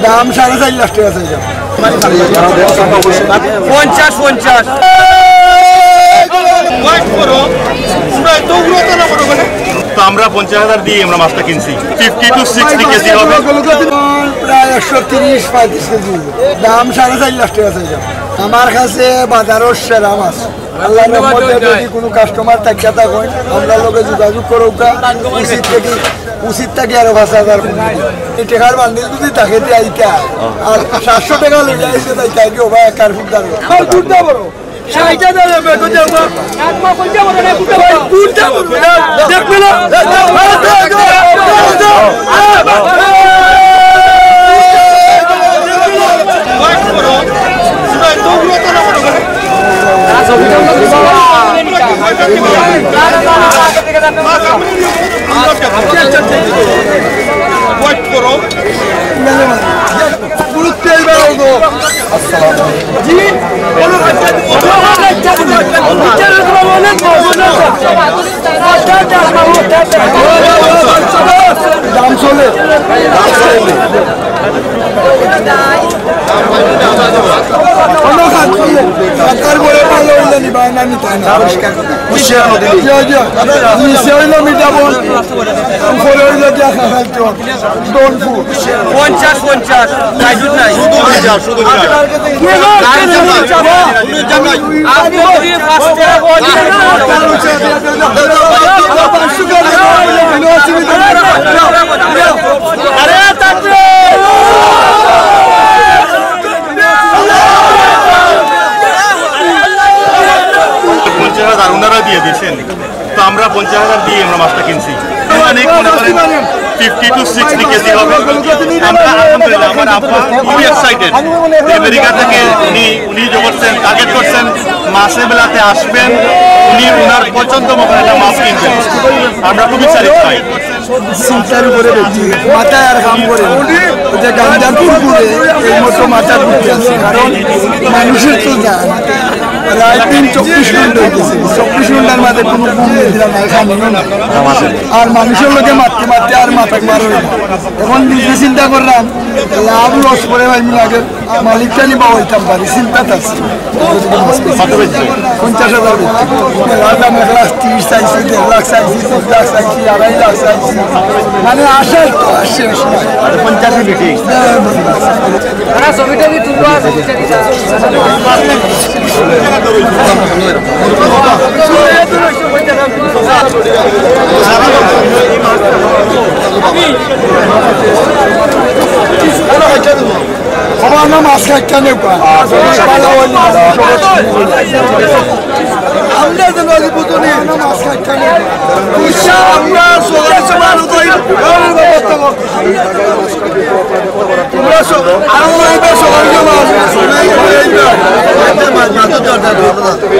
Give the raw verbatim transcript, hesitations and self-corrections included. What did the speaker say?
দাম সাড়ে চার লাখ টেকা চাইলাম। পঞ্চাশ, পঞ্চাশ। তো আমরা পঞ্চাশ হাজার দিয়ে আমরা মাছটা কিনছি, ফিফটি টু সিক্সটি কেজি হবে। প্রায় একশো তিরিশ পঁয়ত্রিশ কেজি। দাম সাড়ে চার লাখ টেকা চাইলাম। আমার কাছে বাজারর সেরা মাছ। আল্লাহর রহমতে যদি কোনো কাস্টমার থাকিয়া থাকইন, আমরার লগে যোগাযোগ করউক্কা। উচিত থাকি, উচিত থাকি আরো পাঁচ হাজার কম। এই টেকার বান্ডিল যদি থাকে দিয়া আইতা, আর সাতশো টেকা লইয়া আইছে, তাই তাই কি ওবা এক কার ফুট দাঁড়ো। ভাই, ফুট দাঁড়ো। ষাট হাজার বের করে দাও, মা। এক মা কইতে পারো না, ফুট দাঁড়ো। ভাই, ফুট দাঁড়ো, না। দেখবে না? দাম চলে। তারপরে ভালো হইলে নিবা, না নিতা না। জি, জি। নিচে হইলো মিঠা বন, উপরে হইলো গিয়া খাইতো। পঞ্চাশ, পঞ্চাশ। নাই, দুধ নাই। শুধু মিঠা, শুধু মিঠা। আপনি যদি পাঁচ টাকা করে দিলেন, আরে, তাকবীর! পঞ্চাশ হাজার ওনারা দিয়ে দিয়েছেন, তো আমরা পঞ্চাশ হাজার দিয়ে আমরা মাছটা কিনছি। মানে মনে করেন ফিফটি টু সিক্সটি কেজি হবে। আমরা আলহামদুলিল্লাহ, আমার আব্বা খুবই এক্সাইটেড। আমেরিকা থেকে উনি, উনি যে করছেন, টার্গেট করছেন, মাছে বেলাতে আসবেন, উনি ওনার পছন্দ মতো একটা মাছ কিনবেন। আমরা খুবই স্যাটিসফাইড। চিন্তার উপরে বেশি মাথায় আর কাম করে না। ওই যে গাঞ্জার কুরকুরে, এই মতো মাথা ঘুরতে আছে। কারণ মানুষের তো যায় রাত দিন চব্বিশ ঘন্টা হইতেছে, চব্বিশ ঘন্টার মাঝে কোনো ঘুম নিদ্রা নাই, খানিও নাই। আর মানুষের লগে মারতে মারতে আর মাথা মার হইল। এখন নিজে চিন্তা করলাম, লাভ লস করে ভাই, আমি আগে মালিকটা নিবা হইতাম পারি, চিন্তাত আছি। পঞ্চাশ হাজার বেচছি। লাখ, আমি এক লাখ তিরিশ চাইছি, দেড় লাখ চাইছি, তিন লাখ চাইছি, আড়াই লাখ চাইছি। মানে আশা তো আসছে, আসছে। আচ্ছা, পঞ্চাশে বেশি। তারা ছবিটা কি তুলবো? খবর না, মাছ খাইতে নেই। আমরা যেন আজ বুঝুনি। আমরা সকালে সকালে উঠি। তোমরা সব, আরো এইবার সকালে জমা আসবে।